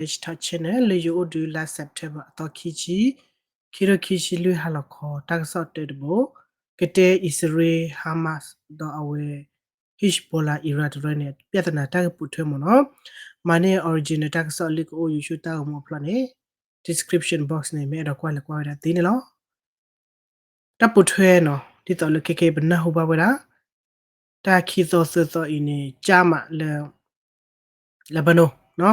Talk Channel လၢယအိၣ်ဒုးလါ September အသီခံဆံ, ခံထိခံဆံလွံၢ်ဟါလီၤခီ တၢ်ကစီၣ်တၢတဘိ, ကတဲအံၣ်စရ့လး Hamas ဒီးအဝဲ Hezbollah Iran တရၢန့ၣ် ပြဿနာတၢ်ဂ့ၢ်ပိာ်ထွဲမ့ၢ်နီၤ. မၤန့ၢ် original တၢ်ကစီၣ်လၢကအိၣ် YouTube တၢ်ဂီၤမူအဖျီန့ၣ် description box န့ၣ် မ့ၢ်အဲၣ်ဒိးကွၢ်လဲၤကွၢ်ဝဲဒၣ်သ့န့ၣ်လီၤ. တၢ်ပိာ်ထွဲနီၤ ဒ်သိးလၢခဲကဲပနၢ်ဟူဘၣ်ဝဲဒၣ် တၢ်ခံသီသၢသီအံၤန့ၣ် ကၢ်မးလၢ Lebanon နီၤ,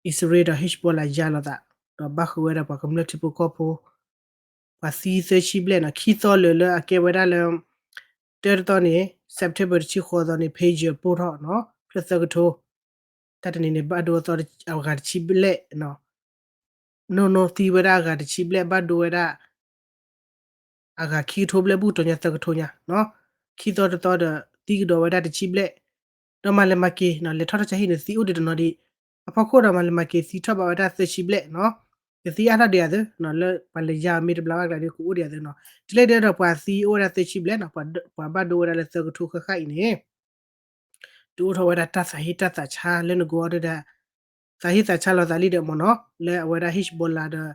အံၣ်စရ့လးဒီး Hezbollah ယါလိာ်သး, ဒီးဘၣ်ဃုာ်ဝဲဒၣ်ပှၤကမျၢၢ်ထံဖိကီၢ်ဖိ ပှၤသံသၢဆံဘျဲၣ်နီၤ, ခံသီလၢာ်လၢအကဲဝဲဒၣ်လၢ တၢတသီန့ၣ် September တဆံဃိးသီန့ၣ် pager ပိၢ်ထီၣ်နီၤ ဖျၢၣ်သၢကထိ, တၢ်တနံၤန့ၣ် ဘၣ်ဒိအသီအဂၤတဆံဘျဲၣ်နီၤ, နီၢ်နီၢ်သံဝဲဒၣ်အဂၤတဆံဘျဲၣ် ဘၣ်ဒိဝဲဒၣ် အဂၤခံကထိဘျဲၣ် ဘူးကတီၤညါသၢကထိညါနီၤ, ခံသီတသီဒီး သံကဒီးဝဲဒၣ်တဆံဘျဲၣ်, ဒီးမၤလဲၤမၤက့ၤနီၤ လဲၤထီၣ်တၢ်ဆါဟံၣ်န့ၣ် သံအိၣ်ဒံးတနီၤဒံး, အဖီခိၣ်ဒီးမၤလဲၤမၤက့ၤ သံထီၣ်ဘးဝဲဒၣ်သၢဆံဘျဲၣ်နီၤ, ကသံအါထီၣ်ဒံးအသးနီၤ လၢပှၤလဲၤယါမ့ၢ်တဘျါဘၣ်ကျါဒီး ကအိၣ်ဒံးအသးနီၤ, တုၤလၢဒဲဒီးပှၤသံအိၣ်ဝဲဒၣ်သၢဆံဘျဲၣ်နီၤ, ပှၤဘၣ်ဒိဝဲဒၣ်လၢသၢကထိဃၣ်ဃၣ်အံၤန့ၣ် ဒုးအိၣ်ထီၣ်ဝဲဒၣ်တၢ်သးဟ့တၢ်သးဆါလၢနဂီၢ်ဒီး သးဟ့သးဆါလီၤသးလံဒီးမ့ၢ်နီၤ လၢအဝဲဒၣ် Hezbollah ဒီး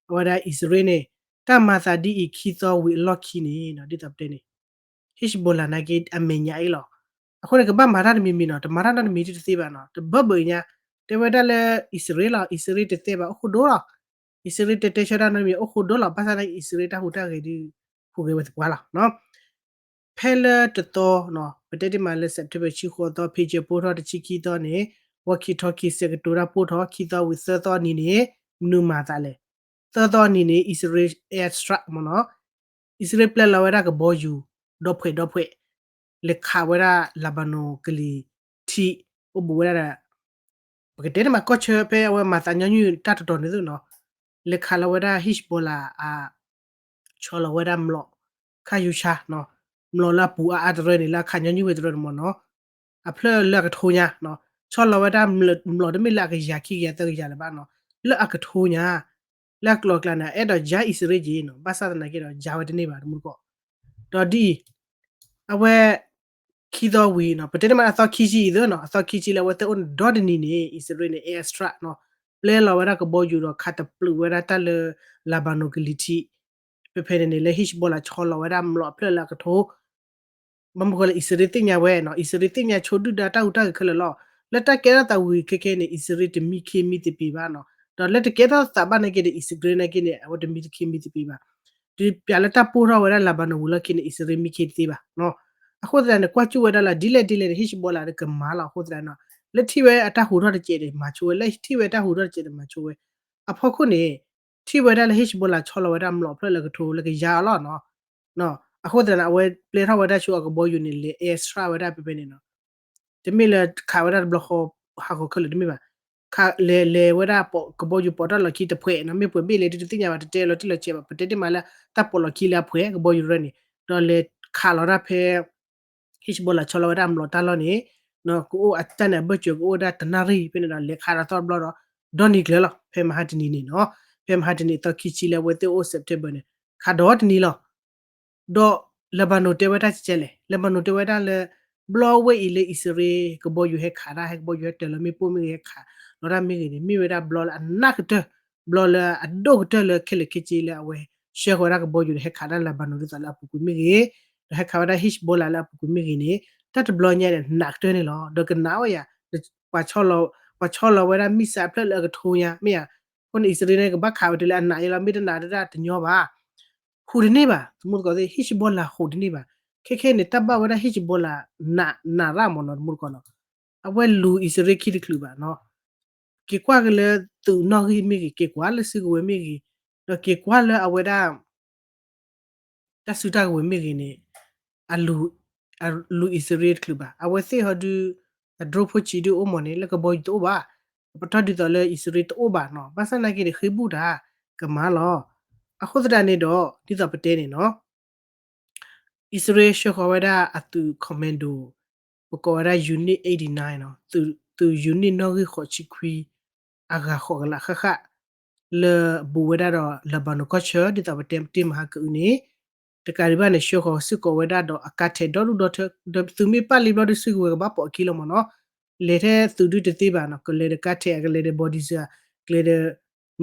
အဝဲဒၣ်အံၣ်စရ့လးန့ၣ် တၢ်မၤသးဒ်အံၤခံသီဝံၤအလီၢ်ခံန့ၣ်နီၤ ဒ်သိးပတဲန့ၣ် Hezbollah နာ်က့အမဲာ်ညါအံၤလီၤ. အဃိန့ၣ် ကဘၣ်မၤတၢ်တမံၤမံၤနီၤ တမၤတၢ်နီတမံၤတသ့ဘၣ်နီၤ တဘၢဘၢအံၤညါ တဲဝဲဒၣ်လၢ အံၣ်စရ့လးလီၤ အံၣ်စရ့လးတတဲဘၣ်အိၣ်ဃိဒိလီၤ. အံၣ်စရ့လးတတဲဆၢတၢ်နီတမံၤအိၣ်ဃိဒိလီၤ ဘၣ်ဆၣ်သနာ်က့ အံၣ်စရ့လးတၢ်ဟူးတၢ်ဂဲၤဒုး ဟူးဂဲၤဝဲသပှၢ်လီၤ. ဖဲလၢတသီနီၤ ပတဲတ့ၢ်မးလၢ September တဆံဃိးသီ pager ပိၢ်ထီၣ် တဆံခံသီန့ၣ် walkie talkie စဲးကတိၤတၢ်ပိၢ်ထီၣ် ခံသီဝံၤသၢသီနံၤန့ၣ် မနုၤမၤသးလဲၣ်. သၢသီနံၤန့ၣ် အံၣ်စရ့လး air strike မ့ၢ်နီၤ အံၣ်စရ့လးပျဲလီၤဝဲဒၣ်ကဘီယူၤ ဒီဖှဲးဒီဖှဲး လဲၤခးဝဲဒၣ် Lebanon ကလံၤထံး အိၣ်ဘူးဝဲဒၣ်ဒီး ပကတဲန့ၣ်မးကီၢ်ဆၢဖဲအဝဲမၤသးညီနုၢ်တၢ်တတီၤန့ၣ်သိးနီၤ လဲၤခးလီၤဝဲဒၣ် Hezbollah အ ဆီလီၤဝဲဒၣ်မျိာ် ခါယူၤဆါနီၤ မျိာ်လၢအပူၤအါအါတရၢန့ၣ် လၢအခးညီနုၢ်ဝဲတရၢန့ၣ်မ့ၢ်နီၤ အဖျၢၣ်လၢအကထိညါနီၤ ဆီလီၤဝဲဒၣ်မျိာ် မျိာ်တမ့ၢ်လၢအကယၤခံကယၤသၢကယၤလၢၤဘၣ်နီၤ လၢအကထိညါ လၢအကျိၤအကျဲန့ၣ် အဲၣ်ဒိးယါအံၣ်စရ့လးက့ၤနီၤ ဘၣ်ဆၣ်သနာ်က့ဒီး ယါဝဲတန့ၢ်ဘၣ်တမူတကိး ဒီးဒ်အံၤ အဝဲ ခံသီဝံၤနီၤ ပတဲတ့ၢ်မးအသီခံဆံအံၤသ့နီၤ အသီခံဆံလၢအဝဲသ့ၣ်အိၣ်န့ၣ်ဒီတနံၤန့ၣ် အံၣ်စရ့လးန့ၣ် air strike နီၤ ပျဲလီၤဝဲဒၣ်ကဘီယူၤဒီးခးတပျုာ်ဝဲဒၣ်တၢ်လၢ Lebanon ကလံၤထံး ဖဲဖဲန့ၣ်န့ၣ် လၢ Hezbollah ဆီလီၤဝဲဒၣ်မျိာ်အဖျၢၣ်လၢအကထိ ဘၣ်မနုၤဃိလၢ အံၣ်စရ့လးသ့ၣ်ညါဝဲနီၤ အံၣ်စရ့လးသ့ၣ်ညါဆိဒုၣ်ဒါတၢ်ဟူးတၢ်ဂဲၤခဲလၢာ်လီၤ လၢတၢ်ကဲထီၣ်သးဝံၤခဲခဲန့ၣ် အံၣ်စရ့လးတမံခ့မံသပ့ၤဘၣ်နီၤ ဒီးလၢတကဲထီၣ်သးဘၣ်နာ်က့ဒီး အံၣ်စရ့လးနာ်က့န့ၣ် အဝဲတမံတခ့မံသပ့ၤဘၣ် ဒီးပျးလၢတၢ်ပိၢ်ထီၣ်ဝဲဒၣ် Lebanon ဝံၤလီၢ်ခံန့ၣ် အံၣ်စရ့လးမံခ့တသ့ဘၣ်နီၤ အဃိသတးန့ၣ် ကွၢ်ကၠူၣ်ဝဲဒၣ်လၢ ဒ်လဲၣ်ဒ်လဲၣ်န့ၣ် Hezbollah ဒီးကမၤလီၤ အဃိသတးနီၤ လၢထံၣ်ဝဲအတၢ်ဟူးထီၣ်တစဲးန့ၣ် မၤဆိဝဲ လၢထံၣ်ဝဲတၢ်ဟူးထီၣ်တစဲးန့ၣ် မၤဆိဝဲ အဖီခိၣ်န့ၣ် ထံၣ်ဝဲဒၣ်လၢ Hezbollah ဆီလီၤဝဲဒၣ်မျိာ်အဖျၢၣ်လၢကထိလၢကယါအီၤလီၤနီၤ အဃိသတးန့ၣ် အဝဲပျဲထီၣ်ဝဲဒၣ်ဆူအကဘီယူၤန့ၣ် လဲၤ air strike ဝဲဒၣ်ဖဲဖဲန့ၣ်နီၤ တမ့ၢ်လၢခးဝဲဒၣ်တဘျီဃီ ဟးဂီၤခဲလၢာ်တမ့ၢ်ဘၣ် ခးလဲၤလဲၤဝဲဒၣ်ကဘီယူၤပိာ်တၢ်လီၢ်ခံတဖှဲးနီၤ မ့ၢ်ပှဲၤဘ့ၣ်လဲၣ်ဒုးတသ့ၣ်ညါဘၣ် တတဲလီၤတံၢ်လီၤဆဲးဘၣ် ပတဲတ့ၢ်မးလၢတၢ်ပိာ်လီၢ်ခံလၢအဖှဲးကဘီယူၤတရၢန့ၣ် ဒီးလဲၤခးလီၤဒၣ်ဖဲ Hezbollah ဆီလီၤဝဲဒၣ်မျိာ်တၢ်လီၢ်န့ၣ် ကအိၣ်အတၢ်န့ၣ်အဘၢၣ်စၢၤကအိၣ်ဝဲဒၣ်တနၣ်ရံၣ်ဖဲန့ၣ်ဒီး လဲၤခးဒီးသီတဘျီဒီး ဒီနံၤကျၢၤလီၤ ဖဲမဟါတနံၤန့ၣ်နီၤ ဖဲမဟါတနံၤသီခံဆံလၢအဝဲသ့ၣ်အိၣ် September န့ၣ် ခးဒီတနံၤလီၤ ဒီး Lebanon တဲဝဲဒၣ်ကဲလဲၣ် Lebanon တဲဝဲဒၣ်လၢ ဘျီဝဲအံၤလၢအံၣ်စရ့လး ကဘီယူၤဟဲခးတၢ် ဟဲကဘီယူၤဟဲတၢၤလီၤမ့ၣ်ပိၢ်မ့ၢ်ဂ့ၤ ဟဲခးလီၤတၢ်မ့ၢ်ဂ့ၤန့ၣ် မ့ၢ်ဝဲဒၣ်ဘျီလၢအနးကတၢၢ် ဘျီလၢအဒိၣ်ကတၢၢ်လၢခဲလၢာ်ခဲဆ့လၢအဝဲ ဆှၢဃီၤဝဲဒၣ်ကဘီယူၤန့ၣ် ဟဲခးဒၣ် Lebanon ဒ်သိးလၢအပူၤကွံာ်မ့ၢ်ဂ့ၤ ဒီးဟဲခးဝဲဒၣ် Hezbollah လၢအပူၤကွံာ်မ့ၢ်ဂ့ၤန့ၣ် တၢ်တဘျီညါန့ၣ် နးကတၢၢ်န့ၣ်လီၤ ဒီးကနးဝဲယၤ ပှၤဆီလီၤဝဲဒၣ် missile အဖျၢၣ်လၢအကထိညါ မ့ၢ်ဧါ အဃိန့ၣ် အံၣ်စရ့လးန့ၣ် ကဘၣ်ခးဝဲတုၤလၢအနးယဲလီၤ မ့ၢ်တနးဒၣ်တညီဘၣ် ဟူးတန့ၢ်ဘၣ် သမူသကိးသ့ၣ် Hezbollah ဟူးတန့ၢ်ဘၣ် ခဲခဲန့ၣ် တၢ်ဘၣ်ဝဲဒၣ် Hezbollah နး နးရၣ်မ့ၢ်နီၤ သမူသကိးနီၤ အဝဲလူၤအံၣ်စရ့လးခံတချုးဘၣ်နီၤ က့ၤကွၢ်က့ၤလၢသုးနီၣ်ဂံၢ်မ့ၢ်ဂ့ၤ က့ၤကွၢ်လၢစုကဝဲၤမ့ၢ်ဂ့ၤ ဒီးက့ၤကွၢ်လၢအဝဲဒၣ် တၢ်စုတၢ်ကဝဲၤမ့ၢ်ဂ့ၤန့ၣ် အလူၤ အလူၤအံၣ်စရ့လးတချုးဘၣ် အဝဲသ့ၣ်ဟီဒုး အ drone ဖိဆံးဒုးအိၣ်မ့ၢ်န့ၣ် လၢကဘီယူၤတအိၣ်ဘၣ် ပတီၢ်ဒ်သိးလၢအံၣ်စရ့လးတအိၣ်ဘၣ်နီၤ ဘၣ်ဆၣ်သနာ်က့န့ၣ် ဃ့ဘူၣ်တၢ် ကမၤလီၤ အဃိသတးန့ၣ်ဒီး ဒ်သိးပတဲန့ၣ်နီၤ အံၣ်စရ့လးဆှၢဃီၤဝဲဒၣ်အသုး commando ပကိးဝဲဒၣ် unit eighty-nine နီၤ သုး unit နီၣ်ဂံၢ်ဃိးဆံခွံ အဂၤဃိးကလးဃၣ်ဃၣ် လၢဘူးဝဲဒၣ်ဒီး Lebanon ကီၢ်ဆၢ ဒ်သိးပတဲတ့ၢ်မဟါကအုးန့ၣ် တကးဒံးဘၣ်န့ၣ် ဆှၢဃီၤစ့ၢ်ကီးဝဲဒၣ်ဒီးအကါထဲးဒီဒူၣ်ဒီထၢ ဒီးသုးမ့ၢ်ပာ်လံဘျီဒုးစုကဝဲၤကဘၣ်ပိာ်အခံလီၤမ့ၢ်နီၤ လဲၤထဲသုးဒုတသ့ဘၣ်နီၤ, ကလဲၤဒီးကါထဲး ကလဲၤဒီး bulldozer ကလဲၤဒီး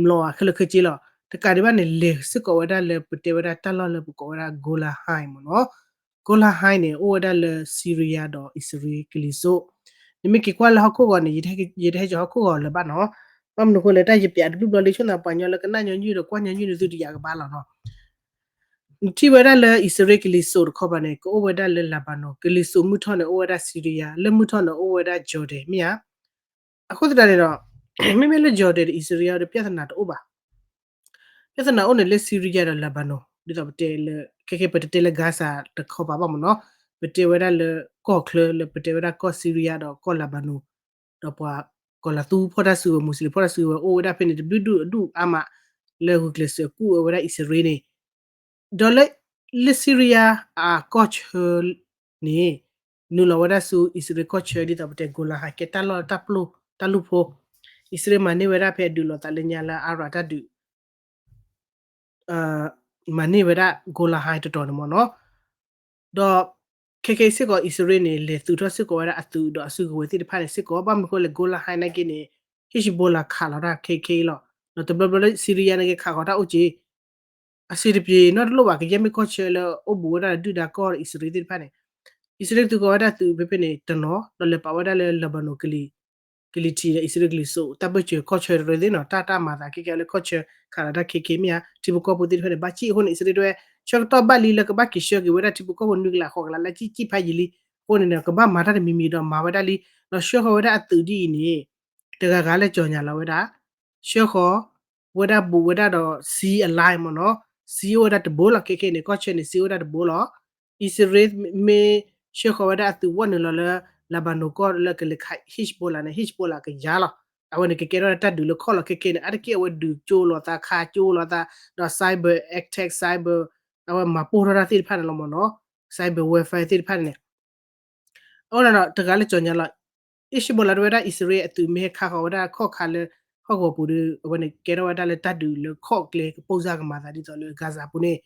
မျိာ် ခဲလၢာ်ခဲဆ့လီၤ. တကးဒံးဘၣ်န့ၣ် လဲၤစ့ၢ်ကီးဝဲဒၣ်လၢပတဲဝဲဒၣ်တၢ်လီၢ်လၢပကိးဝဲဒၣ် Golan Heights မ့ၢ်နီၤ. Golan Heights န့ၣ် အိၣ်ဝဲဒၣ်လၢ Syria ဒီးအံၣ်စရ့လးကလံၤစိး, နမ့ၢ်က့ၤကွၢ်လၢဟီၣ်ခိၣ်ဂီၤန့ၣ် ယတဟဲက့ၤဟဲကၠီၤဟီၣ်ခိၣ်ဂီၤလၢၤဘၣ်နီၤ. ဘၣ်မနုၤအဃိလဲၣ် တၢ်ယပျးတဘျုးဘျီလံ ဆိနၤပှၤညီလၢကနၣ်ညီနုၢ်ဒီးကွၢ်ညီနုၢ်န့ၣ် သုတယာ်ကဘၣ်လီၤနီၤ. နထံၣ်ဝဲဒၣ်လၢအံၣ်စရ့လးကလံၤစိးတခီပၤန့ၣ် ကအိၣ်ဝဲဒၣ်လၢ Lebanon, ကလံၤစိးမုၢ်ထီၣ်န့ၣ် အိၣ်ဝဲဒၣ် Syria, လၢမုၢ်ထီၣ်န့ၣ် အိၣ်ဝဲဒၣ် Jordan မ့ၢ်ဧါ. အဃိသတးန့ၣ်ဒီး မ့မ့ၢ်လၢ Jordan ဒီးအံၣ်စရ့လးဒီး ပြဿနာတအိၣ်ဘၣ်. ပြဿနာအိၣ်န့ၣ်လၢ Syria ဒီး Lebanon ဒ်သိးပတဲလၢ ခဲကဲပတတဲလၢ Gaza တခီပၤဘၣ်မ့ၢ်နီၤ, ပတဲဝဲဒၣ်လၢကီၢ်ချၢလၢပတဲဝဲဒၣ်ကီၢ် Syria ဒီးကီၢ် Lebanon ဒီးပှၤကီၤလၤသူဖီၣ်တၢ်စုကဝဲၤ Muslim ဖီၣ်တၢ်စုကဝဲၤ အိၣ်ဝဲဒၣ်ဖဲန့ၣ်တဘျုးဒူၣ်အဒူၣ်အါမး လၢဂုာ်ကျဲးစၢးကူၣ်အၢဝဲဒၣ်အံၣ်စရ့လးန့ၣ် ဒီးလၢ လၢ Syria အကီၢ်ဆၢန့ၣ် နုာ်လီၤဝဲဒၣ်ဆူအံၣ်စရ့လးကီၢ်ဆၢ ဒ်သိးပတဲ Golan Heights ကဲတၢ်လီၢ်တၢ်ပျိၢ်တၢ်လူၢ်ဖိ, အံၣ်စရ့လးမၤန့ၢ်ဝဲဒၣ်ဖဲအဒုးလိာ်သးလၢညါလၢ Arab တၢ်ဒုး မၤန့ၢ်ဝဲဒၣ် Golan Heights တတီၤန့ၣ်မ့ၢ်နီၤ. ဒီး ခဲကဲအံၤစ့ၢ်ကီး အံၣ်စရ့လးန့ၣ် လဲၤသုးထီၣ်စ့ၢ်ကီးဝဲဒၣ်အသုးဒီးအစုကဝဲၤသ့ၣ်တဖၣ်န့ၣ်စ့ၢ်ကီး ဘၣ်မနုၤအဃိလဲၣ် Golan Heights နာ်က့န့ၣ် Hezbollah ခးလီၤတၢ်ခဲကဲအံၤလီၤ. ဒီးတဘျီဘျီလၢ Syria နာ်က့ခးဃီၤတၢ်အိၣ်က့ၤ အဆင်တပြေနီတလိၣ်ဘၣ် ကယဲၢ်မ့ၢ်ကီၢ်ဆၢလၢအိၣ်ဘူးဝဲဒၣ်လၢဒုၣ်ဒါကီၢ်အံၣ်စရ့လးသ့ၣ်တဖၣ်န့ၣ်, အံၣ်စရ့လးသုးကီၤဝဲဒၣ်သုးဖဲဖဲန့ၣ်တနီၤ ဒီးလဲၤပာ်ဝဲဒၣ်လၢ Lebanon ကလံၤထံးဒီးအံၣ်စရ့လးကလံၤစိး တၢ်ဘၢၣ်စၢၤကီၢ်ဆၢတရၢသ့ၣ်နီၤ တၢ်တၢ်မၤသးခဲကဲလၢကီၢ်ဆၢ ခးလီၤတၢ်ခဲကဲမ့ၢ်ဧါ ထံဖိကီၢ်ဖိသ့ၣ်တဖၣ်န့ၣ် ဘၣ်စံၣ်အဃိန့ၣ် အံၣ်စရ့လးတဲဝဲ ဆၢကတီၢ်ဘၣ်လံလၢကဘၣ်က့ၤဆှၢက့ၤဝဲဒၣ်ထံဖိကီၢ်ဖိနွံကလးဃိးကလးလၢစံၣ်စံၣ်ဖးယံာ်လံ, အဃိန့ၣ်ဒီး ကဘၣ်မၤတၢ်တမံၤမံၤဒီးမၤဝဲဒၣ်လံ, ဒီးဆှၢဃီၤဝဲဒၣ်အသုးဒ်အံၤန့ၣ် တဂၤဂၤလၢကၠီၤညါလီၤဝဲဒၣ် ဆှၢဃီၤ ဝဲဒၣ်ဘူးဝဲဒၣ်ဒီး စံအလါမ့ၢ်နီၤ, စံအိၣ်ဝဲဒၣ်တဘိလီၤ ခဲခဲန့ၣ် ကီၢ်ဆၢန့ၣ် စံအိၣ်ဝဲဒၣ်တဘိလီၤ. အံၣ်စရ့လးမ့ၢ်ဆှၢဃီၤဝဲဒၣ်အသုးဝဲနုာ်လီၤလၢ Lebanon ကီၢ်လၢကလဲၤခး Hezbollah န့ၣ် Hezbollah ကယၤလီၤ. အဝဲန့ၣ်ကကဲထီၣ်တၢ်ဒုးလၢခီၣ်လီၤ ခဲခဲန့ၣ် အါတက့ၢ်အဝဲဒုးကၠိလိာ်သးခးကၠိလိာ်သး ဒီး cyber attack cyber အဝဲမၤပိၢ်ထီၣ်တၢ်သ့ၣ်တဖၣ်န့ၣ်လီၤမ့ၢ်နီၤ, cyber warfare သ့ၣ်တဖၣ်န့ၣ် အဃိဒီးတဂၤလၢကၠီၤညါလီၤ. Hezbollah တဲဝဲဒၣ် အံၣ်စရ့လးအသုးမ့ၢ်ဟဲခးဃီၤဝဲဒၣ်ခီၣ်ခါလၢဟီၣ်ကဝီၤပူၤဒီး အဝဲန့ၣ်ကဲထီၣ်ဝဲဒၣ်လၢတၢ်ဒုးလၢခီၣ်ကျဲကပိၢ်စၢ်ကမၤသးဒ်သိးလၢ Gaza ပူၤန့ၣ်,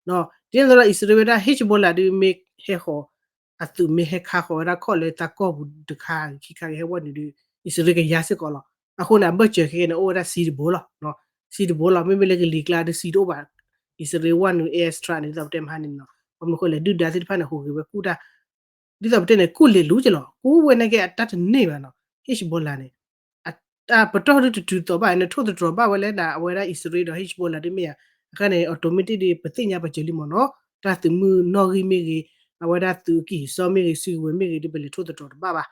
ဒ်န့ၣ်အသိးဒီး အံၣ်စရ့လးဝဲဒၣ် Hezbollah ဒုးမ့ၢ်ဟဲဃီၤ အသုးမ့ၢ်ဟဲခးဃီၤဝဲဒၣ်ခီၣ်လၢတၢ်ကီၢ်ပူၤတခါခံခါကဟဲဝဲနုာ်ဒီး အံၣ်စရ့လးကယၤစ့ၢ်ကီးလီၤ. အဃိန့ၣ် အဘၢၣ်စၢၤခဲကဲန့ၣ် အိၣ်ဝဲဒၣ်စံတဘိလီၤ. စံတဘိလီၤ မ့မ့ၢ်လၢကလံၤကျါဒီးစံတအိၣ်ဘၣ် အံၣ်စရ့လးဝဲနုာ် airstrike န့ၣ် ဒ်သိးပတဲမဟါန့ၣ်လီၤ. ဘၣ်မနုၤအဃိလဲၣ် ဒုၣ်ဒါသ့ၣ်တဖၣ်န့ၣ် ဟူးဂဲၤဝဲကူၣ်တၢ် ဒ်သိးပတဲန့ၣ် ကူၣ်လဲၤလူၤက့ၤလီၤ. ကူၣ်ဝဲနာ်က့အတၢ်တန့ၢ်ဘၣ်နီၤ Hezbollah န့ၣ် အပတီၢ်ဒုတတုၤသိးဘၣ် နထိၣ်သတြီၤဘၣ်ဝဲလဲၣ်ဒၣ် အဝဲဒၣ်အံၣ်စရ့လးဒီး Hezbollah ဒုးမ့ၢ်ဧါ, အခါန့ၣ် automatic ဒုး ပသ့ၣ်ညါပစၢၤလံမ့ၢ်နီၤ, တၢ်သုးမုၢ်နီၣ်ဂံၢ်မ့ၢ်ဂ့ၤ, အဝဲဒၣ်သုးကံၢ်စီမ့ၢ်ဂ့ၤ စုကဝဲၤမ့ၢ်ဂ့ၤ ဒုးပလဲၤထိၣ်သတြီၤတဘၣ်ဘၣ်.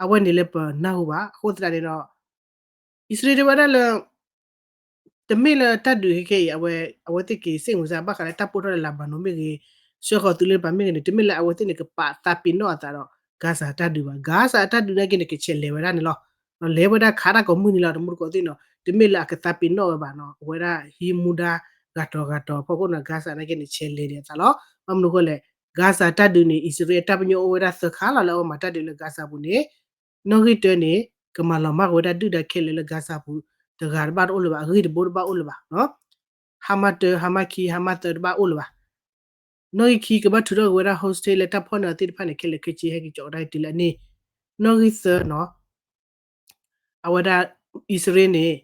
အဝဲန့ၣ်လၢပနၢ်ဟူဘၣ် အဃိသတးန့ၣ်ဒီး အံၣ်စရ့လးတဲဝဲဒၣ်လၢ တမ့ၢ်လၢတၢ်ဒုးခဲခဲအံၤ အဝဲသ့ၣ်က့ၤစ့ၣ်မုၢ်စၢ်ဘၣ်ဃးလၢတၢ်ပိၢ်ထီၣ်လၢ Lebanon မ့ၢ်ဂ့ၤ, ဆှၢဃီၤသုးလၢတပၤမ့ၢ်ဂ့ၤန့ၣ် တမ့ၢ်လၢအဝဲသ့ၣ်န့ၣ် ကပာ်သးပ့ၤနီၣ်အသးဒီး Gaza တၢ်ဒုးဘၣ်. Gaza အတၢ်ဒုးနာ်က့န့ၣ် ကဆဲးလဲၤဝဲဒၣ်န့ၣ်လီၤ. ဒီးလဲၤဝဲဒၣ်ခးတၢ်ကိးမုၢ်နံၤလီၤ တမူတကိးသ့ၣ်နီၤ တမ့ၢ်လၢအကသးပ့ၤနီၣ်ဝဲဘၣ်နီၤ အဝဲဒၣ်ဟံးမူဒါ ဂၤတီၤဂၤတီၤဖီခိၣ်န့ၣ် Gaza နာ်က့န့ၣ် ဆဲးလဲၤဒံးအသးလီၤ. ဘၣ်မနုၤအဃိလဲၣ် Gaza တၢ်ဒုးန့ၣ် အံၣ်စရ့လးအတၢ်ပညိၣ်အိၣ်ဝဲဒၣ်သၢခါလီၤ လၢအဝဲမၤတၢ်ဒုးလၢ Gaza ပူၤန့ၣ် နီၣ်ဂံၢ်တၢန့ၣ် ကမၤလီၤမၢ်ကွံာ်ဝဲဒၣ်ဒုၣ်ဒါခဲလၢာ်လၢ Gaza ပူၤ တဂၤတဘၣ်တအိၣ်လၢၤဘၣ် အဂ့ၢ်တဘိတဘၣ်အိၣ်လၢၤဘၣ်. Hamas တၢ Hamas ခံ Hamas သၢတဘၣ်အိၣ်လၢၤဘၣ်. နီၣ်ဂံၢ်ခံကဘၣ်ထုးထီၣ်က့ၤဝဲဒၣ် hostage လၢတၢ်ဖီၣ်န့ၢ်အီၤသ့ၣ်တဖၣ်န့ၣ် ခဲလၢာ်ခဲဆ့ဟဲက့ၤကၠီးကဒါက့ၤတုၤလၢအန့ၣ်, နီၣ်ဂံၢ်သၢနီၤ အဝဲဒၣ် အံၣ်စရ့လးန့ၣ်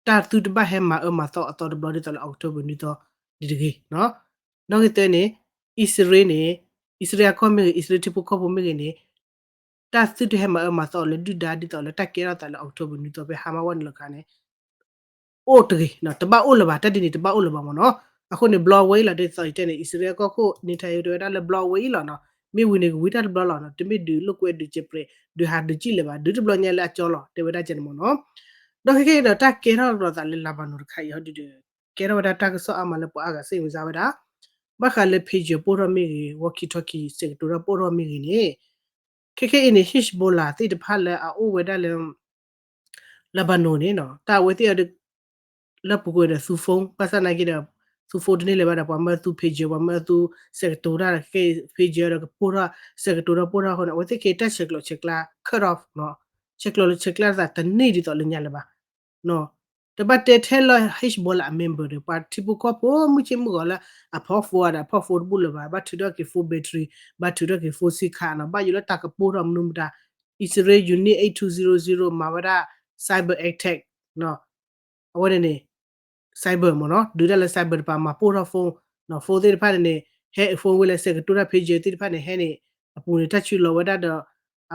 တၢ်သုတဘၣ်ဟဲမၤအၢမၤသီအသီတဘျီဒ်သိးလၢ October နွံသီဒ်တဂ့ၤ. နီၣ်ဂံၢ်သၢန့ၣ် အံၣ်စရ့လးန့ၣ် အံၣ်စရ့လးအကီၢ်မ့ၢ်ဂ့ၤ အံၣ်စရ့လးထံဖိကီၢ်ဖိမ့ၢ်ဂ့ၤန့ၣ် တၢ်သုတဟဲမၤအၢမၤသီအီၤလၢဒုၣ်ဒါဒ်သိးလၢတၢ်ကဲထီၣ်သးလၢ October နွံသီဖဲ Hamas ဝဲနုာ်လီၤခါန့ၣ် အိၣ်တဂ့ၤ, တဘၣ်အိၣ်လၢၤဘၣ်, တၢ်ဒ်န့ၣ်တဘၣ်အိၣ်လၢၤဘၣ်မ့ၢ်နီၤ. အဃိန့ၣ် ဘျီဝဲအံၤလီၤ ဒ်သိးယတဲန့ၣ် အံၣ်စရ့လးကီၢ်ခိၣ် Netanyahu တဲဝဲဒၣ်လၢဘျီဝဲအံၤလီၤနီၤ, မ့ၢ်ဝံၤန့ၣ်ကဝံၤတၢ်တဘျီလီၤနီၤ, တမ့ၢ်ဒုးလိာ်ကွဲဒုးစဲးပြဲး ဒုးဟးဒုးကံၣ်လၢၤဘၣ်, ဒုးတဘျီညါလၢအကၠီလီၤ တဲဝဲဒၣ်ကဲန့ၣ်မ့ၢ်နီၤ. ဒီးခဲကဲအံၤဒီး တၢ်ကဲထီၣ်လိာ်သးလၢ Lebanon တခါအံၤဟီဒုးဒီး ကဲထီၣ်ဝဲဒၣ်တၢ်ကစီၣ်အါမးလၢပှၤအါဂၤစ့ၣ်ဝံၤစါဝဲဒၣ် ဘၣ်ဃးလၢ pager ပိၢ်ထီၣ်မ့ၢ်ဂ့ၤ walkie talkie စဲးကတိၤထီၣ်ပိၢ်ထီၣ်မ့ၢ်ဂ့ၤန့ၣ် ခဲခဲအံၤန့ၣ် Hezbollah သ့ၣ်တဖၣ်လၢအအိၣ်ဝဲဒၣ်လၢ Lebanon န့ၣ်နီၤ တၢ်အဝဲသ့ၣ်အံၤဒီး လၢပူၤကွံာ်ဒီးသူ phone ဘၣ်ဆၣ်နာ်က့ဒီး သူ phone တန့ၢ်လၢၤဘၣ်ဒီး ပှၤမၢသူ pager ပှၤမၢသူစဲးကတိၤတၢ်ဒီး ခဲ pager ဒီးကပိၢ်ထီၣ် စဲးကတိၤထီၣ်ပိၢ်ထီၣ်အဃိန့ၣ် အဝဲသ့ၣ်ခဲအံၤတၢ်ဆဲးကျိးဆဲးကျၢ cut off နီၤ, ဆဲးကျိးဆဲးကျၢသးတန့ၢ်ဒ်သိးလၢညါလၢၤဘၣ် တဘၣ်တဲထဲလၢ Hezbollah အ member ဒီး ပှၤထံဖိကီၢ်ဖိမုၢ်ဆ့ၣ်မုၢ်ဂီၤလၢအဖီၣ် phone ဒီးအဖီၣ် phone တဘူၣ်လၢၤဘၣ်, ဘၣ်ထုးထီၣ်က့ၤ phone battery, ဘၣ်ထုးထီၣ်က့ၤ phone ဆံခါနီၤ, ဘၣ်ယိၣ်လၢတၢ်ကပိၢ်ထီၣ်မနုၤမတၤ Israel Unit eight two zero zero မၤဝဲဒၣ် cyber attack အဝဲန့ၣ်န့ၣ် cyber မ့ၢ်နီၤ ဒုးတၢ်လၢ cyber တပၤ မၤပိၢ်ထီၣ် phone နီၤ phone သ့ၣ်တဖၣ်န့ၣ်န့ၣ် ဟဲ phone ဝဲလၢဆဲးကတိၤတၢ် pager သ့ၣ်တဖၣ်န့ၣ် ဟဲန့ၣ် အပူၤန့ၣ် တၢ်ဆူးလီၤဝဲဒၣ်ဒီး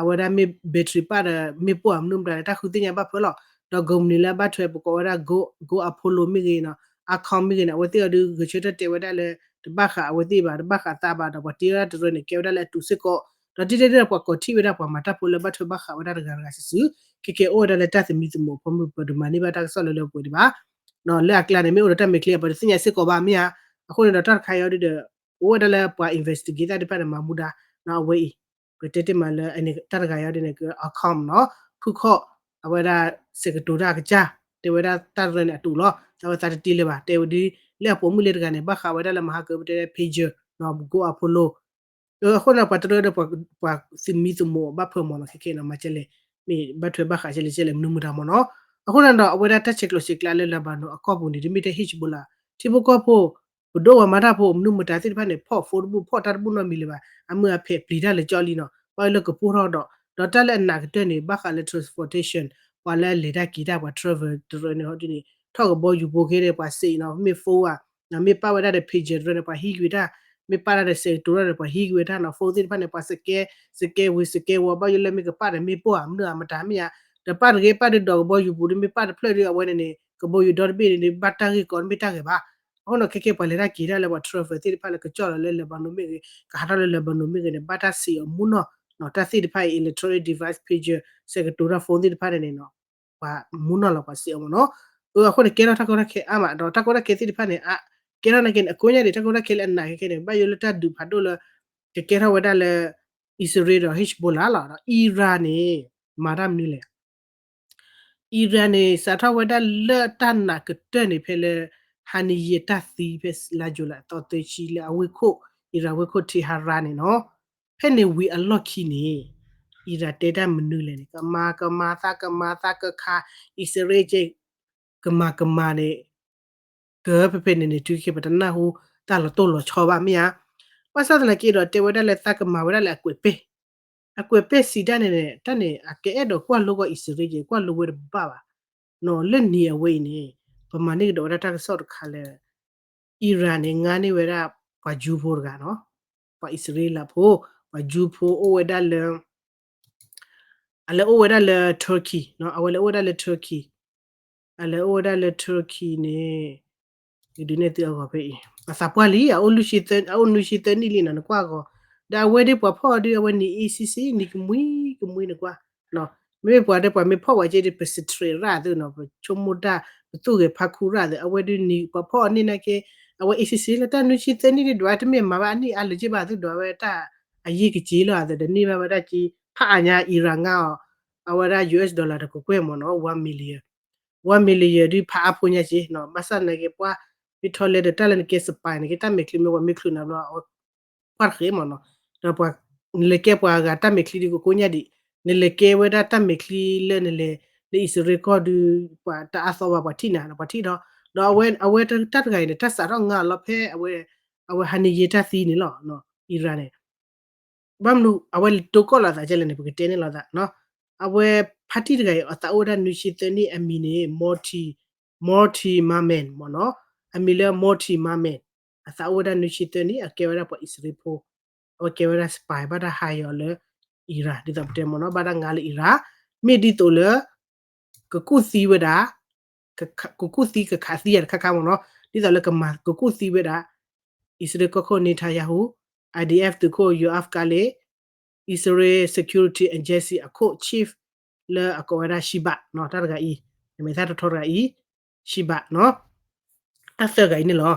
အဝဲဒၣ်မ့ၢ် battery ပၣ်ဒီး မ့ၢ်ပိၢ်အမနုၤမတၤန့ၣ် တၢ်ဃုသ့ၣ်ညါဘၣ်ဖၢလီၤ. ဒီး company လၢအဘၣ်ထွဲ ပကိးဝဲဒၣ် Go Apollo မ့ၢ်ဂ့ၤနီၤ Acom မ့ၢ်ဂ့ၤန့ၣ် အဝဲသ့ၣ်အီၤဒုး ဂဲၤဆၢထၢၣ်တဲဝဲဒၣ်လၢ တဘၣ်ဃးအဝဲသ့ၣ်ဘၣ် တဘၣ်ဃးသးဘၣ်ဒီး ပှၤတ့ဝဲဒၣ်တရၢန့ၣ် ကဲဝဲဒၣ်လၢအတုၤစ့ၢ်ကီး ဒီးတ့တ့ဒီး ပှၤကိးထံၣ်ဝဲဒၣ်ပှၤမၤတၢ်ဖိလၢဘၣ်ထွဲဘၣ်ဃးဝဲဒၣ်တဂၤတဂၤစုာ်စုာ် ခဲကဲအိၣ်ဝဲဒၣ်လၢတၢ်သမံသမိးအဖီမုၢ် ပဒုးမၤန့ၢ်ဘၣ်တၢ်ကစီၣ်လၢလၢပှဲၤပှဲၤဒံးဘၣ် လၢအကျါန့ၣ် မ့ၢ်အိၣ်ဒီးတၢ်မဲာ်ချံအပှၤတသ့ၣ်ညါစ့ၢ်ကီးဘၣ်မ့ၢ်ဧါ. အဃိန့ၣ်ဒီးတၢ်တခါအံၤအီၤဒုးဒီး အိၣ်ဝဲဒၣ်လၢပှၤ investigate သ့ၣ်တဖၣ်န့ၣ် မၤမူဒါ အဝဲအံၤ ပတဲတ့ၢ်မးလၢ တၢ်တဂၤအံၤအီၤဒုးန့ၣ် က Acom နီၤ ဖုခီၣ် အဝဲဒၣ် စဲးကတိၤတၢ်အကစၢ် တဲဝဲဒၣ်တၢ်တရၢန့ၣ်အတုၤလီၤ သးဝဲသးတတ့လၢၤဘၣ် တဲဝဲဒ် လၢအပိာ်မုၣ်လၢတဂၤန့ၣ် ဘၣ်ဃးဝဲဒၣ်လၢမဟါကၢပတဲ pager နီၤ Go Apollo အဃိန့ၣ် ပှၤတရၢဒီး ပှၤသမံသမိးဘၣ်ဖၢမ့ၢ်နီၤ ခဲခဲနီၤ မၤကဲလဲၣ် မ့ၢ်ဘၣ်ထွဲဘၣ်ဃးကဲလဲၣ်ကဲလဲၣ် မနုၤမတၤမ့ၢ်နီၤ. အဃိန့ၣ်ဒီး အဝဲဒၣ်တၢ်ဆဲးကျိးဆဲးကျၢလၢ Lebanon အကီၢ်ပူၤန့ၣ် တမ့ၢ်ထဲ Hezbollah ထံဖိကီၢ်ဖိ ပဒိၣ်ဝဲမၤတၢ်ဖိ မနုၤမတၤသ့ၣ်တဖၣ်န့ၣ် ဖီၣ် phone တဘူၣ် ဖီၣ်တၢ်တဘူၣ်နီတမံၤလၢၤဘၣ် အမုၢ်အဖဲးပျံၤတၢ်လၢကၠီလံနီၤ ဘၣ်လၢကပိၢ်ထီၣ်ဒီး ဒီးတၢ်လၢအနးကတၢၢ်န့ၣ် ဘၣ်ဃးလၢ transportation ပှၤလၢအလဲၤတၢ်က့ၤတၢ် ပှၤ travel တရၢန့ၣ်ဟီဒ်န့ၣ် ထီၣ်ကဘီယူၤဖိခဲန့ၣ် ပှၤစံးနီၤ မ့ၢ် phone ဧါ မ့ၢ်ပၣ်ဝဲဒၣ်ဒီး pager တရၢန့ၣ် ပှၤဟံးကွံာ်တၢ် မ့ၢ်ပၣ်တၢ်ဒီးစဲးကတိၤတၢ်န့ၣ် ပှၤဟံးကွံာ်ဝဲတၢ်နီၤ phone သ့ၣ်တဖၣ်န့ၣ် ပှၤစကဲ စကဲဝံၤစကဲဝီၤ ဘၣ်ယိၣ်လၢမ့ၢ်ကပၣ်ဒီးမ့ၢ်ပိၢ်ဧါ မနုၤဧါမတၤမ့ၢ်ဧါ ဒီးပၣ်တဂ့ၤ ပၣ်ဒုးဒီးကဘီယူၤပူၤဒီး မ့ၢ်ပၣ်တဖျၢၣ်ဒီး အဝဲန့ၣ်န့ၣ် ကဘီယူၤဒီတဘ့ၣ်န့ၣ် ဘၣ်တၢ်ဂ့ၢ်ကီတမ့ၢ်တၢ်ဂ့ၢ်ဘၣ်. အဃိန့ၣ် ခဲခဲပှၤလဲၤတၢ်က့ၤတၢ်လၢပှၤ travel သ့ၣ်တဖၣ်လၢကကၠီၣ်လီၤလၢ Lebanon မ့ၢ်ဂ့ၤ ကဟးထီၣ်လၢ Lebanon မ့ၢ်ဂ့ၤန့ၣ် ဘၣ်တၢ်စံးအီၤမူနီၢ်နီၤ တၢ်သ့ၣ်တဖၣ်အံၤ electronic device pager စဲးကတိၤတၢ် phone သ့ၣ်တဖၣ်န့ၣ်န့ၣ်နီၤ ပှၤမူနီၢ်လီၤပှၤစံးအီၤမ့ၢ်နီၤ. အဃိန့ၣ် ကဲထီၣ်တၢ်ကီတၢ်ခဲအါမး ဒီးတၢ်ကီတၢ်ခဲသ့ၣ်တဖၣ်န့ၣ် အကဲထီၣ်နာ်က့န့ၣ် အကိးညါဒံး တၢ်ကီတၢ်ခဲလၢအနးခဲခဲန့ၣ် ဘၣ်ယိၣ်လၢတၢ်ဒုးဖးဒိၣ်လၢ ကကဲထီၣ်ဝဲဒၣ်လၢ အံၣ်စရ့လးဒီး Hezbollah လီၤ ဒီး Iran န့ၣ် မၤတၢ်မနုၤလဲၣ် Iran န့ၣ် စးထီၣ်ဝဲဒၣ်လၢတၢ်နာ်ကတၢၢ်န့ၣ် ဖဲလၢ ဟါနံၤယဲၢ်တၢ်သံ ဖဲလါ July အသီသၢဆံ လၢအဝ့ၢ်ခိၣ် Iran ဝ့ၢ်ခိၣ် Tehran န့ၣ်နီၤ ဖဲန့ၣ်ဝံၤအလီၢ်ခံန့ၣ် Iran တဲတၢ်မနုၤလဲၣ်န့ၣ် ကမၤကမၤသးကမၤသးကခး အံၣ်စရ့လးက့ ကမၤကမၤန့ၣ် ကဖဲဖဲန့ၣ်န့ၣ် တုၤခဲပတနၢ်ဟူ တၢ်လီၤတိၢ်လီၤဆီဘၣ်မ့ၢ်ဧါ. ဘၣ်ဆၣ်သနာ်က့ဒီး တဲဝဲဒၣ်လၢသးကမၤဝဲဒၣ်လၢအကွဲးပဲၢ် အကွဲးပဲၢ်စံးတၢ်န့ၣ်န့ၣ် တၢ်န့ၣ် အကအဲၣ်ဒိးကွၢ်လိဂီၢ်အံၣ်စရ့လးက့ ကွၢ်လိဝဲတဘၣ်ဘၣ်. နီၤ လၢနံၤအဝဲအံၤန့ၣ် ပမၤန့ၢ်ကဒီးဝဲဒၣ်တၢ်ကစီၣ်တခါလၢ Iran န့ၣ် ငါန့ၢ်ဝဲဒၣ်ပှၤကၠူဖိတဂၤနီၤ ပှၤအံၣ်စရ့လးဖိ ပှၤကၠူဖိအိၣ်ဝဲဒၣ်လၢ အလဲၤအိၣ်ဝဲဒၣ်လၢ Turkey နီၤ အဝဲလဲၤအိၣ်ဝဲဒၣ်လၢ Turkey အလဲၤအိၣ်ဝဲဒၣ်လၢ Turkey န့ၣ် ယဒုးနဲၣ်သုအဂီၤဖဲအံၤ အသးပှၢ်လံ အအိၣ်လွံၢ်ဆံသၢ အအိၣ်နွံဆံသၢနံၣ်လံနီၤ နကွၢ်အဂီၤ ဒီးအဝဲဒၣ်ပှၤဖီၣ်အီၤဒုး အဝဲနံၤအ့ဆံဆံ နံၤကမှံကမှံနကွၢ် မ့မ့ၢ်ပှၤဒီးပှၤမ့ၢ်ဖီၣ်ဝဲက့ဒီး ပစထြဲးရၣ်သုနီၤ ပဆိကမိၣ်တၢ် ပသူၣ်ဂဲၤဖးခူရၣ်သု အဝဲဒုးနံၤပှၤဖီၣ်အီၤန့ၣ်နာ်က့ အဝဲအ့ဆံဆံလၢတၢ်နွံဆံသၢနံၣ်ဒုး ဒွးတမ့ၢ်မၤဘၣ်အနံၣ်အါလၢၤက့ဘၣ်သု ဒွးဝဲတၢ်အယံၤကစ့လီၤသု ဒီးန့ၢ်ဘၣ်ဝဲဒၣ်က့ ဖးအါညါ Iran ငါအီၤ အဝဲဒၣ် US dollar တကကွဲၢ်မ့ၢ်နီၤ one million one million ဒုးဖးအါဖိညါက့နီၤ ဘၣ်ဆၣ်နာ်က့ပှၤ မ့ၢ်ထီၣ်လဲဒီးတၢ်လၢနကဲ spy န့ၣ်က့ တၢ်မဲာ်ချံမ့ၢ်ပှၤမ့ၢ်ချုးနၤဘျီ အဝဲကွၢ်တဃ့မ့ၢ်နီၤ ဒီးပှၤ နလဲၤကဲပှၤအဂၤတၢ်မဲာ်ချံဒုးကကိးညါဒံး နလဲၤကဲဝဲဒၣ်တၢ်မဲာ်ချံလၢနလဲၤ လၢအံၣ်စရ့လးကီၢ်ဒုး ပှၤတအါသီဘၣ်ပှၤထံၣ်နၤ ပှၤထံၣ်ဒီး ဒီးအဝဲ အဝဲတၢ်တဂၤအံၤန့ၣ် တၢ်စးထီၣ်ငါအီၤလီၤဖဲအဝဲ အဝဲဟါနံၤယဲၢ်တၢ်သံန့ၣ်လီၤ Iran န့ၣ် ဘၣ်မနုၤ အဝဲတိကီၣ်လိာ်သးကဲလဲၣ်န့ၣ် ပကတဲန့ၣ်လိာ်သးနီၤ အဝဲဖါတံၢ်တဂၤအံၤ အသးအိၣ်ဝဲဒၣ်နွံဆံသၢနံၣ် အမံၤန့ၣ် Moti Moti Mamen မ့ၢ်နီၤ အမံၤလၢ Moti Mamen အသးအိၣ်ဝဲဒၣ်နွံဆံသၢနံၣ် အကဲဝဲဒၣ်ပှၤအံၣ်စရ့လးဖိ အဝဲကဲဝဲဒၣ် spy ဘၣ်တၢ်ဟးယီၤလၢ Iran ဒ်သိးပတဲမ့ၢ်နီၤ ဘၣ်တၢ်ငါလၢ Iran မ့ၢ်ဒ်သိးလၢ ကကူၣ်သံဝဲဒၣ် ကကူၣ်သံကခးသံယၤတခါခါမ့ၢ်နီၤ ဒ်သိးလၢကမၤကကူၣ်သံဝဲဒၣ် အံၣ်စရ့လးကီၢ်ခိၣ် Netanyahu, IDF သုးခိၣ် Yoav Gallant, Israel Security Agency အခိၣ် chief လၢအကိးဝဲဒၣ် Shebaz နီၤ တၢ်တဂၤအံၤ နမဲာ်သၣ်ထီထီတဂၤအံၤ Shebaz နီၤ တၢ်သၢဂၤအံၤန့ၣ်လီၤ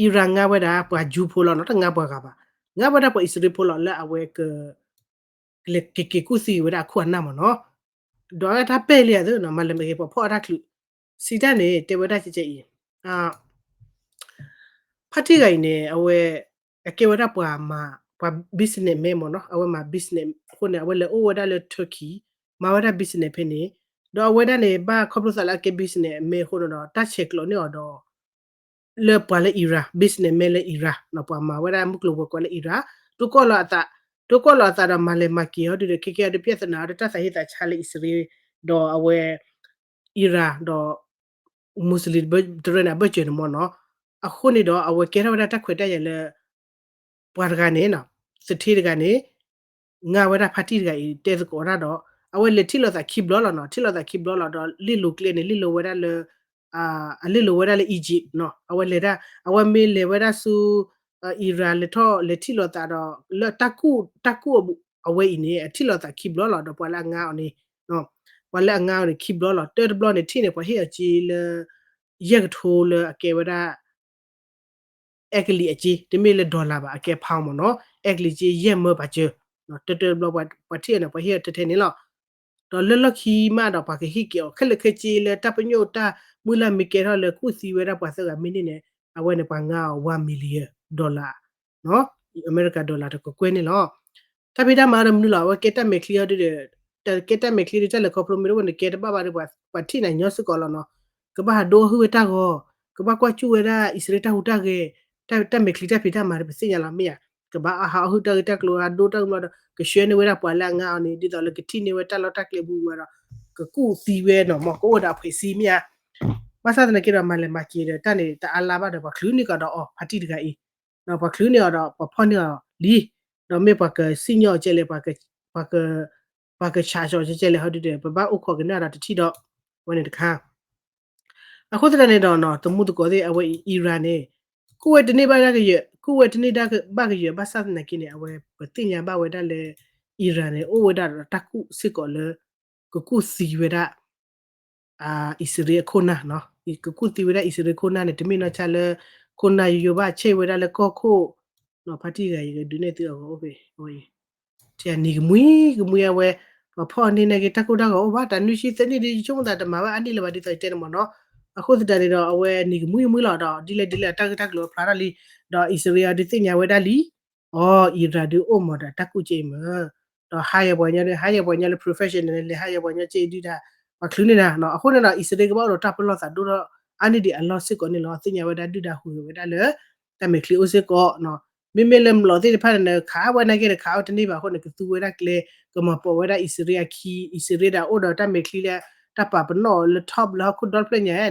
Iran ငါဝဲဒၣ်ပှၤကၠူဖိလီၤနီၤ တငါပှၤဂၤဘၣ် ငါဝဲဒၣ်ပှၤအံၣ်စရ့လးဖိလီၤ လၢအဝဲက ကလဲၤက့ၤက့ၤကူၣ်သံဝဲဒၣ်အခိၣ်အနၢ်မ့ၢ်နီၤ ဒီးအတၢ်ပဲာ်လံသုနီၤ မၤလၢမ့ၢ်ဂ့ၤ ပှၤဖီၣ်အတၢ်ချုး စံးတၢ်န့ၣ် တဲဝဲဒၣ်ကဲကဲအံၤ ဖါတံၢ်ဂၤအံၤန့ၣ် အဝဲ အကဲဝဲဒၣ်ပှၤမၤ ပှၤ business man မ့ၢ်နီၤ အဝဲမၤ business အဃိန့ၣ် အဝဲလဲၤအိၣ်ဝဲဒၣ်လၢ Turkey မၤဝဲဒၣ် business ဖဲန့ၣ် ဒီးအဝဲဒၣ်န့ၣ် ဘၣ်ခီဖျိသးလၢအကဲ business man အဃိန့ၣ်ဒီး တၢ်ဆဲးကျိးန့ၢ်အီၤဒီး လၢပှၤလၢ Iran business man လၢ Iran နီၤ ပှၤမၤဝဲဒၣ်မုၢ်ကျိၤဝဲၤကွာ်လၢ Iran တိကီၣ်လီၤအသး ဒိကွၢ်လီၤအသးဒီးမၤလဲၤမၤက့ၤဟီဒုဒီး ခဲကဲအီၤဒီး ပြဿနာအီၤဒီး တၢ်သးဟ့သးဆါလၢအံၣ်စရ့လး ဒီးအဝဲ Iran ဒီး Muslim တရၢန့ၣ် အဘၢၣ်စၢၤန့ၣ်မ့ၢ်နီၤ. အဃိန့ၣ်ဒီး အဝဲကဲထီၣ်ဝဲဒၣ်တၢ်ခွဲးတၢ်ယာ်လၢ ပှၤတဂၤန့ၣ် သထ့တဂၤန့ၣ် ငါဝဲဒၣ်ဖါတံၢ်တဂၤအံၤ တဲသကိးတၢ်ဒီး အဝဲလဲၤထံၣ်လိာ်သးခံဘျီလီၤနီၤ. ထံၣ်လိာ်သးခံဘျီလီၤဒီး လ့ၣ်လိၤကျဲန့ၣ် လ့ၣ်လိၤဝဲဒၣ်လၢ အလ့ၣ်လိၤဝဲဒၣ်လၢ Egypt နီၤ. အဝဲလဲၤဒၣ် အဝဲမ့ၢ်လဲၤဝဲဒၣ်ဆူ Iran လဲၤထီၣ်လဲၤထံၣ်လိာ်သးဒီး လၢတၢ်ကူၣ်အဝဲအံၤန့ၣ် အထံၣ်လိာ်သးခံဘျီလီၤ ဒီးပှၤလၢအငါအီၤန့ၣ် ပှၤလၢအငါအီၤန့ၣ်ခံဘျီလီၤ. တၢတဘျီန့ၣ် ထံၣ်န့ၣ် ပှၤဟ့ၣ်အီၤစ့လၢ ယဲၢ်ကထိလၢအကဲဝဲဒၣ် အဲကလံးအစ့ တမ့ၢ်လၢ dollar ဘၣ် အကဲ pound မ့ၢ်နီၤ. အဲကလံးစ့ယဲၢ်မၢပာ်စၢၤ တၢတဘျီပှၤထံၣ်အီၤန့ၣ် ပှၤဟ့ၣ်အီၤထဲထဲန့ၣ်လီၤ. ဒီးလၢလီၢ်ခံမးဒီး ပှၤကဟ့ၣ်က့ၤအီၤ ခဲလၢာ်ခဲဆ့လၢတၢ်ပညိၣ်တၢ်မုၢ်လၢ်မ့ၢ်ကဲထီၣ်လၢကူၣ်သံဝဲဒၣ်ပှၤသၢဂၤမ့ၢ်န့ၢ်န့ၣ် အဝဲန့ၣ်ပှၤငါအီၤ one million dollar အမဲရကၤ dollar တကကွဲၢ်န့ၣ်လီၤ. တၢ်ဖံးတၢ်မၤဒီးမနုၤလီၤ အဝဲကဲတၢ်မဲာ်ချံဟီဒုဒီး ကဲတၢ်မဲာ်ချံဒီး တၢ်လဲၤခီဖျိမ့ၢ်တအိၣ်န့ၣ် ကဲတဘၣ်ဘၣ်ဒီး ပှၤထံၣ်နၤညီစ့ၢ်ကီးလီၤနီၤ. ကဘၣ်ဟးဒိအီၤဟုၣ်ဝဲတၢ်ဂီၤ, ကဘၣ်ကွၢ်စူၣ်ဝဲဒၣ်အံၣ်စရ့လးတၢ်ဟူးတၢ်ဂဲၤ, တၢ်မဲာ်ချံတၢ်ဖံးတၢ်မၤဒီး ပသ့ၣ်ညါလီၤမ့ၢ်ဧါ. ကဘၣ်ဟးအီၤဟုၣ်တၢ်ဂ့ၢ်တၢ်ကျိၤ ဟးဒိတၢ်ကမီၤဒီး ကဆှၢန့ၢ်ဝဲဒၣ်ပှၤလၢအငါအီၤန့ၣ် ဒ်သိးလၢကထံၣ်န့ၢ်ဝဲတၢ်လီၢ်တၢ်ကျဲအဘူးအဝဲဒီး ကကူၣ်သံဝဲနီၤ မ့ၢ်ကအိၣ်ဒီးအဖှဲးစ့မ့ၢ်ဧါ. ဘၣ်ဆၣ်သနာ်က့ဒီး မၤလဲၤမၤက့ၤဒီး တၢ်န့ၣ်တအါလါဘၣ်ဒီး ပှၤချုးန့ၢ်ကဒီးအီၤ ဖါတံၢ်တဂၤအံၤ, ပှၤချုးန့ၢ်အီၤဒီး ပှၤဖီၣ်န့ၢ်အီၤလံ, ဒီးမ့ၢ်ပှၤကစံၣ်ညီၣ်အီၤကဲလဲၣ်, ပှၤကဆးကီၤကဲလဲၣ် ဟီဒုဒီး ပဘၣ်အိၣ်ခိးကနၣ်ဒီးတထံၣ်ဒီး ဝဲန့ၣ်တခါ အဃိသတးန့ၣ်ဒီး တမူသကိးသ့ၣ် အဝဲအံၤ Iran န့ၣ် ကူၣ်ဝဲတန့ၢ်ဘၣ်ကယၢၤ, ကူၣ်ဝဲတန့ၢ်ဘၣ်ကယၢၤ ဘၣ်ဆၣ်သနာ်က့န့ၣ် အဝဲပသ့ၣ်ညါဘၣ်ဝဲဒၣ်လၢ Iran န့ၣ် အိၣ်ဝဲဒၣ်ဒီးတၢ်ကူၣ်စ့ၢ်ကီးလၢ ကကူၣ်သံဝဲဒၣ် အံၣ်စရ့လးအခိၣ်နၢ်, ကကူၣ်သံဝဲဒၣ်အံၣ်စရ့လးခိၣ်နၢ်န့ၣ် တမ့ၢ်နီၢ်ဆါလၢ ခိၣ်နၢ်ယိယိဘၣ် ဆဲးဝဲဒၣ်လၢကီၢ်ခိၣ်, ဖါတံၢ်တဂၤ ယကဒုးနဲၣ်သုအဂီၢ်အိၣ်ဖဲ နံၤကမှံကမှံအဝဲ ပှၤဖီၣ်န့ၢ်န့ၢ်က့ၤတၢ်ကိၢ်တၢ်ဂီၤအိၣ်ဘၣ် တၢ်နွံဆံသၢနံၣ်ဒီး ယဆိကမိၣ်သးတမၤဘၣ်အါန့ၢ်လၢၤဘၣ်ဒ်သိးယတဲန့ၣ်မ့ၢ်နီၤ. အဃိသတးန့ၣ်ဒီး အဝဲနံၤကမှံကမှံလီၤဒီး ဒ်လဲၣ်ဒ်လဲၣ်တၢ်ဂ့ၢ်တၢ်ကျိၤအဖျါထီၣ်လံ, ဒီးအံၣ်စရ့လးဒုးသ့ၣ်ညါဝဲဒၣ်လံ အီၤ Iran ဒုးအိၣ်မးဒီးတၢ်ကူၣ်က့မ့ၢ်, ဒီးဟါယဲပှၤညီဒုး ဟါယဲပှၤညီလၢ professional န့ၣ် လဲၤဟါယဲပှၤညီက့ဒုးဒၣ် ပှၤချုးန့ၢ်နၤ, အဃိန့ၣ်ဒီး အံၣ်စရ့လးကဘၣ်အိၣ်ဒီးတၢ်ပလီၢ်သးဒိၣ်ထီၣ်အါန့ၢ်ဒံးအလီၢ်စ့ၢ်ကီးန့ၣ်လီၤ. သ့ၣ်ညါဝဲဒၣ်ဒုၣ်ဒါဟူးဂဲၤဝဲဒၣ်လၢ တၢ်မဲာ်ချံအိၣ်စ့ၢ်ကီး, မ့မ့ၢ်လၢမျိာ်သ့ၣ်တဖၣ်န့ၣ် ခးဝဲနာ်က့ဒီး ခးအိၣ်တန့ၢ်ဘၣ်အဃိန့ၣ် ကသူဝဲဒၣ်ကျဲ ကမၤပိာ်ဝဲဒၣ်အံၣ်စရ့လးအခံ အံၣ်စရ့လးဒၣ်အိၣ်ဒီးတၢ်မဲာ်ချံလၢ တၢ်ပာ်ပနီၣ်လၢ top လၢဟီၣ်ခိၣ်ဒီဖျၢၣ်ညါ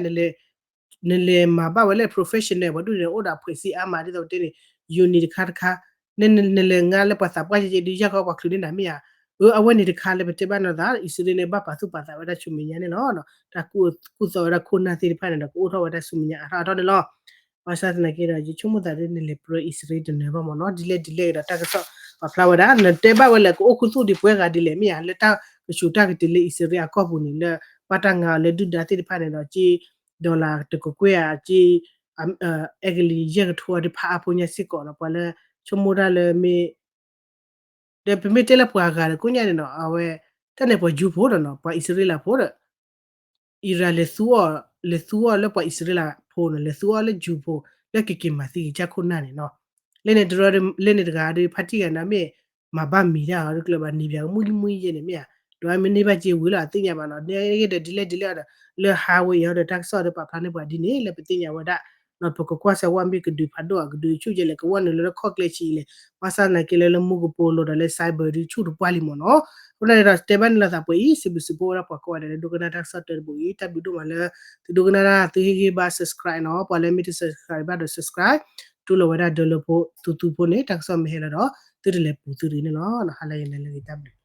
နလဲၤမၤဘၣ်ဝဲလၢ professional ပှၤဒုၣ်န့ၣ် အိၣ်ဒီးအဖှဲးစ့အါမး ဒ်သိးပတဲန့ၣ် unit တခါတခါ, နလဲၤငါလၢပှၤသးပှၢ်ကဲကဲဒုး ယၢ်ကီပှၤချုးန့ၢ်နၤမ့ၢ်ဧါ. အၢ အဝဲန့ၣ်တခါလၢပတဲဘၣ်နီၢ်သး အံၣ်စရ့လးန့ၣ် ဘၣ်ပာ်သူၣ်ပာ်သးဝဲဒၣ်ဆူမဲာ်ညါန့ၣ်လီၤ. တၢ်ကူၣ်သီဝဲဒၣ်ခိၣ်နၢ်သ့ၣ်တဖၣ်န့ၣ်ဒီး ကအိၣ်ထီၣ်ဝဲဒၣ်ဆူမဲာ်ညါအါထီၣ်အါထီၣ်န့ၣ်လီၤ. ဘၣ်ဆၣ်သနာ်က့ဒီး ယဆိကမိၣ်သးဒ်နလဲၤပြၢအံၣ်စရ့လးတနၢၤဘၣ်မ့ၢ်နီၤ ဒ်လဲၣ်ဒ်လဲၣ်ဒီး တၢ်ကစီၣ်ပာ်ဖျါဝဲဒၣ် နတဲဘၣ်ဝဲလၢကအိၣ်ခူသူၣ်ဒံးပှဲၤဂၤဒ်လဲၣ်မ့ၢ်ဧါ လၢတၢ်ကဆူးတၢ်ကတုၤလၢအံၣ်စရ့လးအကီၢ်ပူၤန့ၣ် လၢဘၣ်တၢ်ငါအီၤလၢဒုၣ်ဒါသ့ၣ်တဖၣ်န့ၣ်ဒီး က့ dollar တကကွဲၢ်ဧါ က့ အဲကလံးယဲၢ်ကထိအီၤတဖၣ်အါဖိညါစ့ၢ်ကီးဒီး ပှၤလၢဆိကမိၣ်တၢ်လၢမ့ၢ် ဒီးပမ့ၢ်တဲလၢပှၤဂၤဒီးကိးညါန့ၣ်နီၤ အဝဲ တၢ်န့ၣ်ပှၤယူၤဖိဒီးနီၤ ပှၤအံၣ်စရ့လးဖိဒီး အံရၣ် လဲၤသူအီၤလၢပှၤအံၣ်စရ့လးဖိနီၤ လဲၤသူအီၤလၢယူၤဖိ လၢကက့ၤမၤသံကစၢ်ခိၣ်နၢ်န့ၣ်နီၤ လၢန့ၣ်တရၢ လၢန့ၣ်တဂၤဒီး ဖါတံၢ်ဂၤန့ၣ် မ့ၢ်မၤဘၣ်မံၤတၢ်အီၤတကျၢၤဘၣ် န့ၢ်ဘၣ်ကမှံလံမှံယဲန့ၣ်မ့ၢ်ဧါ ဒီးမ့ၢ်န့ၢ်ဘၣ်စ့ဝံၤလီၤ အသ့ၣ်ညါဘၣ်နီၤ န့ၣ်ဂ့ၤဒီးဒ်လဲၣ်ဒ်လဲၣ်ဒီး လၢဟါဝဲအံၤဒီးတၢ်ကစီၣ်ဒီးပာ်ဖျါန့ၢ်ပှၤဒ်န့ၣ် လၢပသ့ၣ်ညါဝဲဒၣ် ပကကွၢ်စၢၤဝဲမ့ၢ်ကဒုးဖးဒိၣ် ကဒုးဆူၣ်ကဲလဲၣ် ကဝီၤနုာ်လၢခီၣ်ကျဲဆံးလဲၣ် ဘၣ်ဆၣ်သနာ်က့လၢလၢမူကပိာ်လိၤဒီးလၢ cyber ဒုးဆူၣ်တပှၢ်လံမ့ၢ်နီၤ အဃိန့ၣ်ဒီးတဲဘၣ်န့ၣ်လီၤသးပှဲၤအံၤ စံးဘျုးစံးဖှိၣ်ဝဲဒၣ်ပှၤကိးဂၤဒဲးလၢဒိကနၣ်တၢ်ကစီၣ်တၢတဘိအံၤ တၢ်ဘျုးဒိၣ်မးလၢ သုဒိကနၣ်တၢ် သုဟ့ၣ်ဂံၢ်ဘါ subscribe နီၤ ပှၤလၢမ့ၢ်တ subscribe ဘၣ်ဒီး subscribe တူၢ်လိာ်ဝဲဒၣ်ဒၢလၢဖိ သူသူဖိန့ၣ် တၢ်ကစီၣ်မ့ၢ်ဟဲလီၤဒီး သုတလဲၤပူၤသုတဂ့ၤန့ၣ်လီၤ ဟါလၢယၤန့ၣ်လၢဂ့ၤတၢ်ဘျုး